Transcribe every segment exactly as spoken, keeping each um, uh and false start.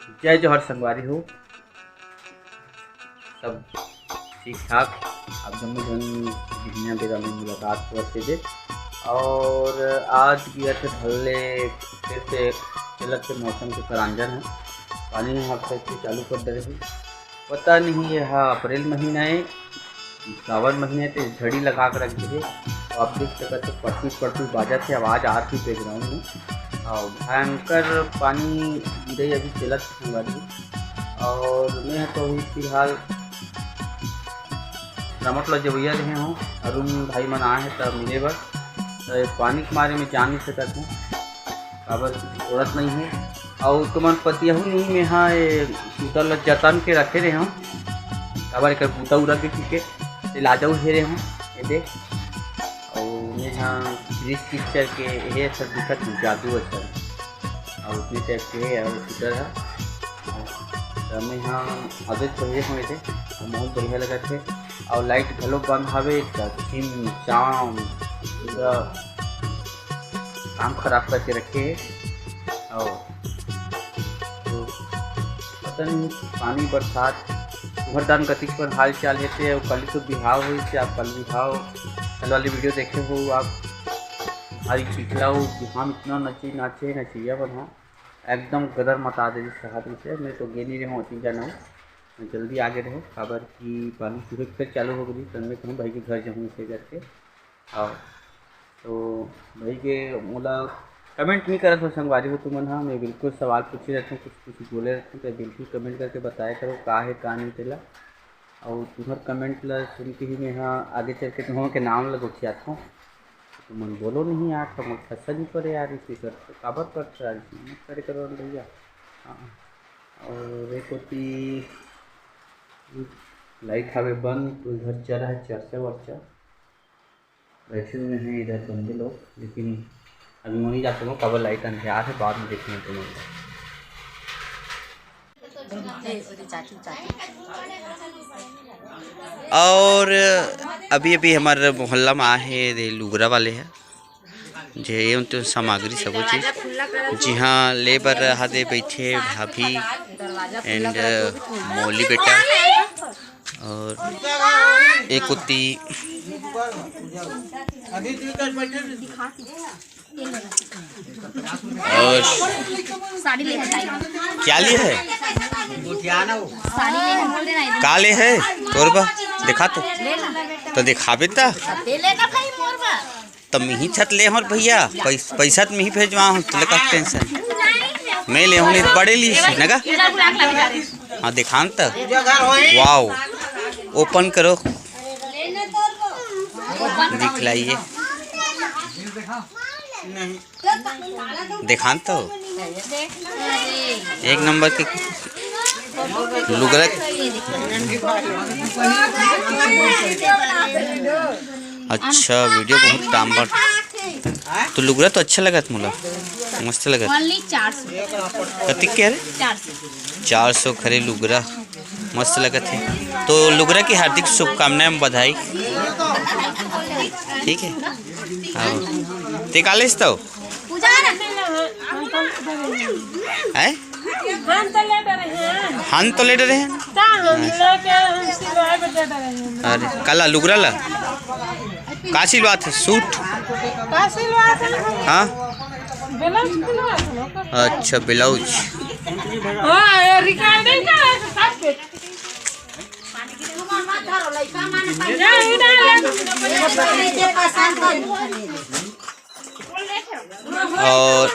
जय जोहार संगवारी हो, सब ठीक ठाक। आप जम्मो झन बिहनिया बेरा में मुलाकात होवत हे जे। और आज गिरत हे भल्ले, फिर से चलत हे मौसम के परांजन हे। पानी ह फिर से चालू कर दे रही। पता नहीं, ये हा अप्रैल महीना है, सावन महीना है, तो झड़ी लगा के रख दे। तो आप देख सकते हो, पटपी पटपी बाजत है, आवाज़ आती बैकग्राउंड में। और भयंकर पानी गिरे अभी चलत है संगवारी। और मैं तो अभी फिलहाल रामोट ला जवैया रहे हूँ, अरुण भाई मन आए हैं तब मिले बर। तो ये पानी के मारे में जा नहीं सकत हूँ, काबर कि छोड़त नहीं है। और तुमन पतियहू नहीं, मैं हाँ ये सूटर ला जतन के रखे रहे हूँ, काबर एकर बूता उरा के ठीक है, ते लाजा उहे रहे हूँ, ये दे। और मैं हाँ ब्रिज पिक्चर के ये सब दिखत हूँ, जादू अच्छा। और उसमें से एक है और सूटर है। तो मैं हाँ आदत बढ़िया हुए थे, और बहुत बढ़िया लगा थे। और लाइट घलो बंद हवे, तो छिम चाम पूरा काम खराब करके रखे है। और तो पता नहीं पानी बरसात उहर दान कतिक पर हाल चाल हे ते। और कल तो बिहाव हुई थे, आप कल बिहाव कल वाली वीडियो देखे हो आप। आज पिछला वो बिहाव इतना नचे नाचे नचैया बना, एकदम गदर मचा दे शहर में से। मैं तो गे नहीं रहे हूँ, तीन जाना हूँ, मैं जल्दी आगे रहे, काबर कि पानी सुबह फिर चालू हो गई, तो मैं कहूँ भाई के घर जाऊँ इसे करके। और तो भाई के मोला कमेंट नहीं करत हो संगवारी हो तुमन हा, मैं बिल्कुल सवाल पूछे रहता हूँ, कुछ कुछ बोले रहता हूँ, तो बिल्कुल कमेंट करके बताया करो का है का नहीं तेला। और तुम्हार कमेंट ला सुन के ही मैं हाँ आगे चल के तुमन के नाम ला गोठियात हूँ। तुमन बोलो नहीं यार, तुमन खस्सा नहीं पड़े यार, इसी कर काबर करते यार, मत करे करो भैया। हाँ। और एक होती लाइट हवे बंद, तो इधर चल रहा है चर्चा वर्चा। बैठे हुए हैं इधर बंदे लोग, लेकिन अभी मैं नहीं जा सकूँ, काबर लाइट अंधियार है, बाद में देखेंगे तुम लोग। और अभी अभी हमारे मोहल्ला में आए हैं, ये लुगरा वाले हैं, जे ये उनके सामग्री सबो चीज, जी हाँ, लेबर रहा दे बैठे भाभी एंड मौली बेटा। और एक कुत्ती। और साड़ी ले है ताई। क्या लिए है? साड़ी ले है, बोल देना है। का ले है? तोर बा, दिखा तो। ले ना। तो दिखाबे ता। ले लेना भाई मोर बा। त मिही छत ले हों भैया, पैस-, पैसा त मिही भेजवा हों, तले का टेंशन। मैं ले हों, नहीं त बड़े ली से, नगा? हाँ, दिखान त। वाओ, ओपन करो। दिखलाइए। दिखान तो। एक नंबर के लुगरा। अच्छा, वीडियो बहुत डांबर। तो लुगरा तो अच्छा लगत मोला, मस्त लगत। Only चार सौ। कतिक के रे? चार सौ। चार सौ खरे लुगरा, मस्त लगत है। तो लुगरा की हार्दिक शुभकामनाएं, बधाई। ठीक है, हाँ। ते का लेस तो? पूजा ना। हैं? हम तो ले डरे हैं। हम तो ले डरे हैं? का हम लेके हम सिलवाए पे डरे हैं। अरे, काला लुगरा ला? का सिलवात है? सूट? का सिलवात है? हाँ? ब्लाउज सिलवात है। अच्छा, ब्लाउज। हाँ, ये रिकॉर्डिंग का है, सब पे। और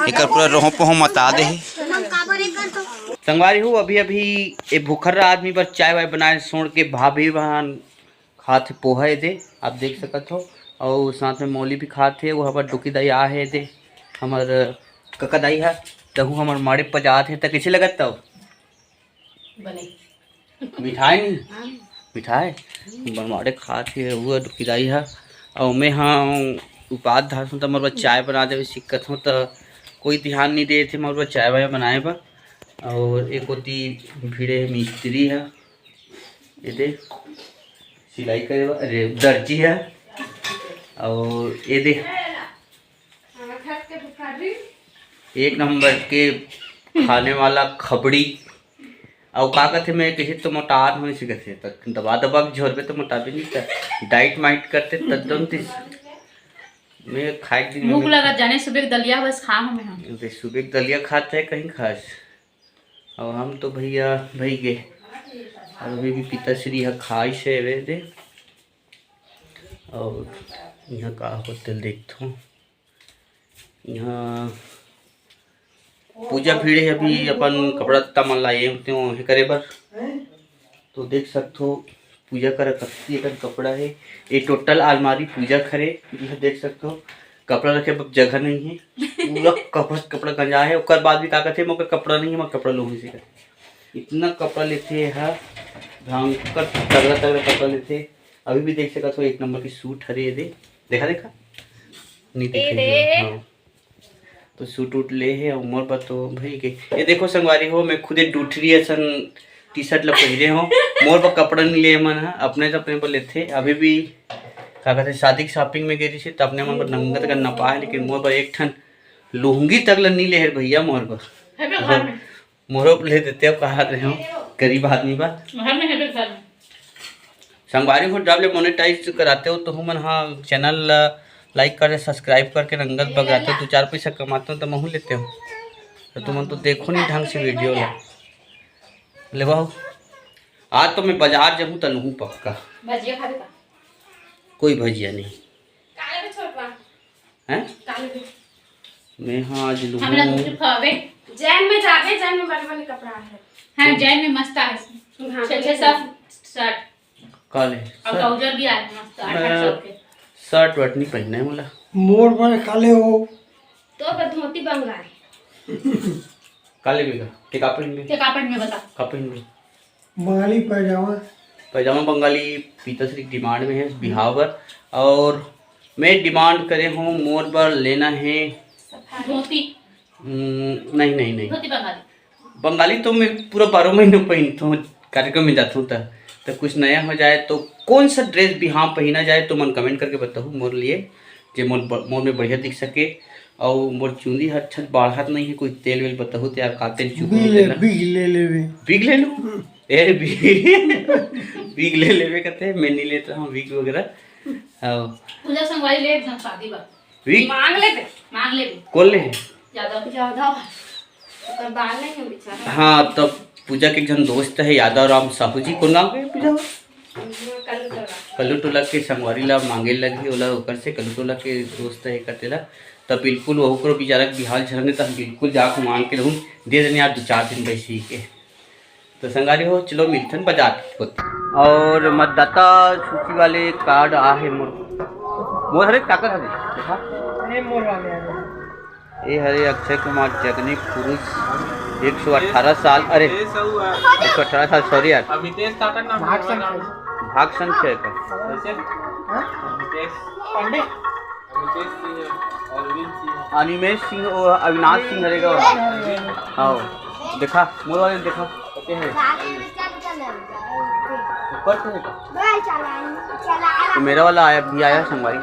एकर पूरा रोहो पोहो मता दे हे। संगवारी हो, अभी अभी ए भूखर्रा आदमी बर चाय वाय बनाए सोड़ के भाभी बहन खात हे पोहा एदे, आप देख सकत हो। और साथ में मौली भी खात हे, वो हमार डुकी दाई आ हे एदे, हमार कका दाई है, तहु हमार माड़े पजात हे, त कैसे लगत तव? बने। मिठाई नहीं? हाँ। मिठाई? बनवाड़े खात हे, वो डुकी दाई है। और मैं हाँ उपास धारत हूँ, त मोर बर चाय बना देवे सिक्कत हूँ, त कोई ध्यान नहीं देत हे मोर बर चाय वाय बनाए बर। और एक ओती भिड़े हे मिस्त्री है, ये दे सिलाई करे बर, अरे दर्जी है, और ये दे एक नंबर के खाने वाला खबड़ी। अउ का कथे, मैं कहे तो मोटान होइस कथे, त दबा दबा के झोरबे तो मोटाबे नहीं, त डाइट माइट करते तब जमतिस। मैं खाए के दिन भूख में लगा जाने, सुबह के दलिया बस खा हमें हम। अबे सुबह के दलिया खाते हैं कहीं खास। और हम तो भैया भाई गे, और अभी भी पिताश्री ह खाइस हे वे दे। और यहाँ का होटल देखथों, यहाँ पूजा भीड़ है, अभी अपन कपड़ा लत्ता मन ला ये होते हो हे करे बर। तो देख सकथो पूजा कर कत्ती अकन कपड़ा है, ये टोटल अलमारी पूजा करे। यह देख सकथो कपड़ा रखे बर जगह नहीं है, पूरा कपड़ा कपड़ा गंजा है। ओकर बाद भी का कथे, मोर कपड़ा नहीं है, मैं कपड़ा लूँ इसी का। इतना कपड़ा लेथे हा, भयंकर तगड़ा तगड़ा कपड़ा लेथे। अभी भी देख सकत हो एक नंबर की सूट हरे ये दे, देखा देखा नहीं ए देखा दे। हाँ। तो सूट उट ले हे अउ मोर बर तो भई के ये देखो संगवारी हो, मैं खुदे डूठरी असन टी शर्ट ल पहिरे हो। मोर बर कपड़ा नहीं ले मन ह, अपने तो अपने बर लेथे। अभी भी का कहते शादी के शॉपिंग में गे रही त अपने मन बर नंगत करना पाए, लेकिन मोर बर एक ठन लुंगी तक ल नहीं ले हे भैया मोर बर। मोरो ले देते, अब कहा रहे हो, गरीब आदमी बा। घर में है घर में। संगवारी हो, जब ले मोनेटाइज कराते हो तो हमन हा चैनल ला लाइक करे, सब्सक्राइब करके नंगत बगाते हो, दो चार पैसा कमाते हो तो महू लेते हो। तो तुमन तो देखो नहीं ढंग से वीडियो ला। ले बाहू, आज तो मैं बाजार जाऊँ त लूँ पक्का। भजिया खाबे का? कोई भजिया नहीं। काले भी छोटवा। हैं? काले भी। मैं हाँ आज लूँ। हमरा कुछ खावे। जैन में जाबे, जैन में बड़े बड़े कपड़ा है। हाँ, जैन में मस्त है। हाँ, छः छः सौ शर्ट। काले और शर्ट। ट्राउजर भी आए मस्त, आठ आठ सौ के। शर्ट वर्ट नहीं पहनना है मोला। मोर बर काले हो। तो का धोती बंगाल। काले भी का? के का पहनबे? के का पहनबे बता। का पहनबे? बंगाली पैजामा। पैजामा बंगाली पीताश्री डिमांड में है बिहाव बर। और मैं डिमांड करे हूँ, मोर बर लेना है धोती। हम्म, नहीं, नहीं, नहीं। धोती बंगाली। बंगाली तो मैं पूरा बारह महीने पहनता हूँ, कार्यक्रम में जाता हूँ त। तो कुछ नया हो जाए तो कौन सा ड्रेस बिहाव पहना जाए तो मन कमेंट करके बताओ मोर लिए, जे मोर ब-, मोर में बढ़िया दिख सके। और मोर चुंदी हर छत बाढ़त नहीं है, कोई तेल वेल बताओ तो यार, का तेल चुकू बिग ले, तेला? बिग ले लेबे। बिग ले लूँ? ए, बिग, बिग ले लेबे कहते हैं, मैं नहीं लेता हूँ बिग वगैरह। हाँ। पूजा संगवारी ले एकदम शादी बा। विग? मांग लेबे। मांग लेबे। कौन ले हे? यादव। यादव। ओकर बाल नहीं है बेचारा। हाँ, तब पूजा के एक झन दोस्त है यादव राम साहू जी, कौन गाँव के पूजा? कल्लू टोला। कल्लू टोला के संगवारी ला मांगे लगी, ओला ओकर से कल्लू टोला के दोस्त है कतेला। तब बिल्कुल वहू करो बेचारा के बिहाव झरने, तो हम बिल्कुल जाके मांग के रहूँ, दे देने यार दो चार दिन बैसी के। तो संगवारी हो, चलो मिलथन बाजार के कोती। और मतदाता सूची वाले कार्ड आ हे मोर, मोर हरे काकर हरे, देखा? ये मोर वाले आ गए। ये हरे अक्षय कुमार जगनी पुरुष एक सौ अठारह साल, अरे, एक सौ अठारह साल, सॉरी यार। अमितेश काकर नाम भाग है। संख्या। भाग संख्या का। कैसे? हाँ? अमितेश। पांडे। अमितेश सिंह, अरविंद सिंह। अनिमेश सिंह, वो अविनाश सिंह हरे का। अरविंद। हाँ, देखा, मोर वाले देखा। ओके है। ऊपर से देखा। तो मेरा वाला आया, भी आया संगवारी।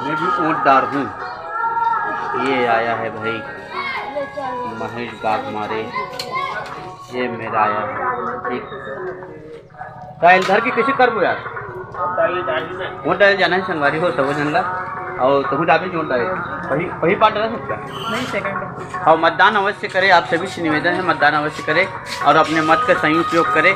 मैं भी वोटदार हूँ। ये आया है भाई महेश बाग मारे, ये मेरा आया है, ठीक। का इधर की किसी करबो यार? वोट डाले जाना है संगवारी हो, सबो झन ला। और तहूँ डालबे वोट डाले। वही, वही बात डाला सकता। नहीं, सेकंड। और मतदान अवश्य करे, आप सभी से निवेदन है, मतदान अवश्य करे और अपने मत का सही उपयोग करे।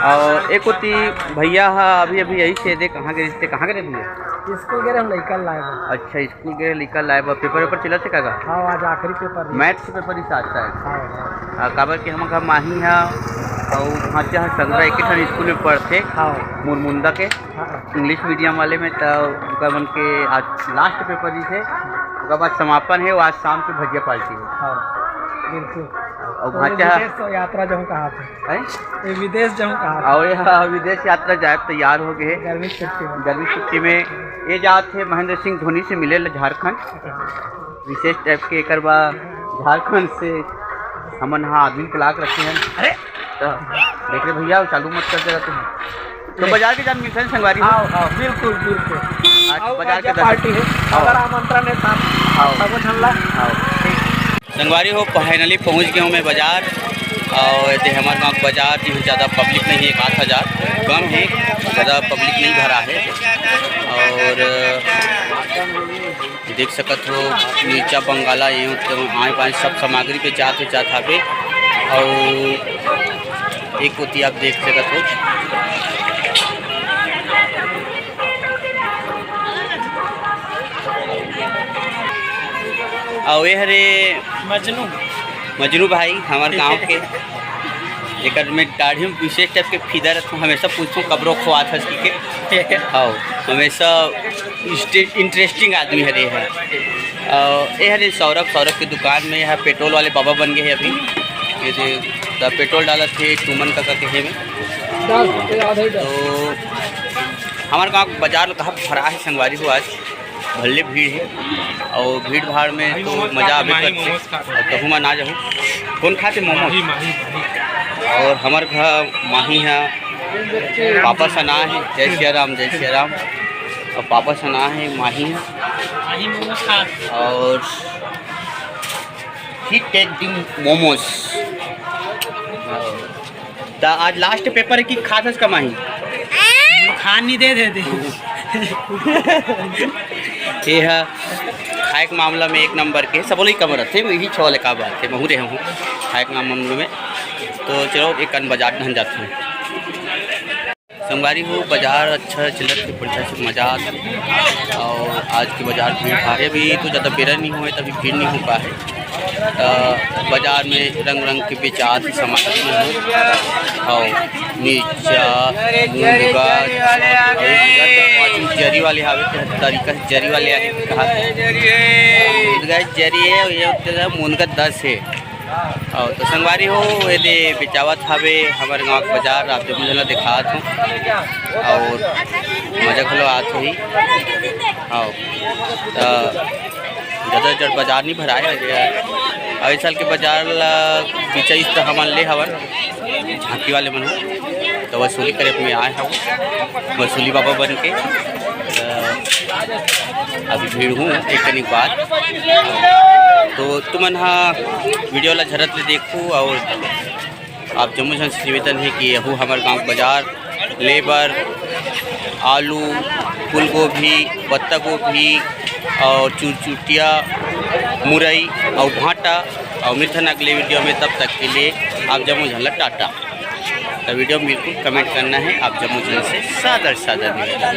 और एक होती भैया हा, अभी, अभी यही से दे, कहाँ गए थे, कहाँ गए भैया? स्कूल गए हम लइका लाए बर। अच्छा, स्कूल गए लइका लाए बर, पेपर वेपर चलत हे का? हाँ, आज आखिरी पेपर हे। मैथ्स के पेपर ही साथ शायद। हाँ, हाँ। आ, काबर कि हमर घर माही हा, अउ भांचा हा संगरा एक ही ठन स्कूल में पढ़थे, हाँ। मुरमुंदा के, हाँ। इंग्लिश मीडियम वाले में, त ओकर मन के आज लास्ट पेपर ही हे, ओकर बाद समापन हे, वो आज शाम के भजिया पार्टी हे। हाँ, बिल्कुल। अउ तो भांचा हा विदेश तो यात्रा जाऊँ कहा थे। हैं? ये विदेश जाऊँ कहा थे। और ये विदेश यात्रा जाए तैयार हो गए हे। गर्मी छुट्टी में। गर्मी छुट्टी में ये जात हे महेंद्र सिंह धोनी से मिले ला झारखंड। विशेष टाइप के एकर बा झारखंड से हमन हा आदमी के लाग रखे हैं। अरे तो देख रहे भैया, चालू मत कर दे रहते हैं। तो बाजार के जान मिलते हैं संगवारी। हाँ, हाँ, बिल्कुल, बिल्कुल। अउ बाजार के दर्शन। पार्टी हे, हाँ। अगर आमंत्रण हे, त हाँ। सबो झन ला। हाँ। संगवारी हो, finally पहुँच गए हूँ मैं बाजार। और ये हमर गाँव के बाजार जी, ज़्यादा पब्लिक नहीं है, एक आध हज़ार कम है, ज़्यादा पब्लिक नहीं भरा है। और देख सकत हो, मिर्चा बंगाला ये तो आए पाए सब सामग्री बेचात बेचात हावे। और एक कोती आप देख सकत हो, अउ ये हरे मजनू। मजनू भाई, हमर गांव के। एकर में दाढ़ी में विशेष टाइप के फीदा रखूँ, हमेशा पूछूँ, "कब रोखवात हस?" के। हाँ, हमेशा इंटरेस्टिंग आदमी हरे है। अउ ये हरे सौरभ, सौरभ के दुकान में यहाँ पेट्रोल वाले बाबा बन गए हैं अभी। ये दे, द पेट्रोल डालत थे, टूमन का करके है में। तो हमारे गाँव बाजार कहाँ भरा है संगवारी हो आज। भले भीड़ हे, अउ भीड़ भाड़ में तो मजा आबे करथे। अउ कहूँ मैं ना जाहूँ, कौन खाथे मोमोज? माही, माही, माही। अउ हमर घर माही ह, पापा सना हे, जय सिया राम, जय सिया राम। अउ पापा सना हे, माही ह। माही मोमोज खात। अउ he take the momos। त आज लास्ट पेपर हे कि खाथस का माही? खान नहीं दे देते। ये ह खाए के मामला में एक नंबर के, सबो लइका मन रथे, यही छो वाले का बात हे, महू रहे हूँ खाए के मामला में। तो चलो, एक कन बाजार ढन जाते हैं। संगवारी हो, बाजार अच्छा चलत हे, बढ़िया से मजा आत हे। अउ आज के बाजार भीड़ भाड़ हे, अभी तो ज़्यादा बेरा नहीं होए, तभी भीड़ नहीं हो पाए। त बाजार में रंग रंग के बेचात हे सामान मन ह। अउ मिर्चा, मुनगा, अउ जरी वाले हावे, त तरीका से जरी वाले आगे कहा। मुनगा जरी हे, ये तेला मुनगा दस हे। अउ तो संगवारी हो, ये दे बेचावत हावे हमर गाँव के बाजार, आप जम्मो झन ला देखात हूँ। अउ मजा घलो आत होही। अउ त ज़्यादा जड़ बाजार नहीं भराए, अउ इस साल के बाजार ला बिचाइस त हमन ले हवन, झांकी वाले मन ह। तो वसूली करे में आए हव, वसूली बाबा बन के। त अभी भीड़ हूँ एक कनिक बाद। तो तुमन हा वीडियो ला झरत ले देखू, अउ आप जम्मो झन से निवेदन हे कि यहू हमर गाँव के बाजार ले बर आलू, फूलगोभी, पत्ता गोभी अउ चुरचुटिया, मुरई अउ भांटा अउ मिलथन अगले वीडियो में। तब तक के लिए आप जम्मो झन ला टाटा। त वीडियो में बिल्कुल कमेंट करना हे, आप जम्मो झन से सादर सादर निवेदन।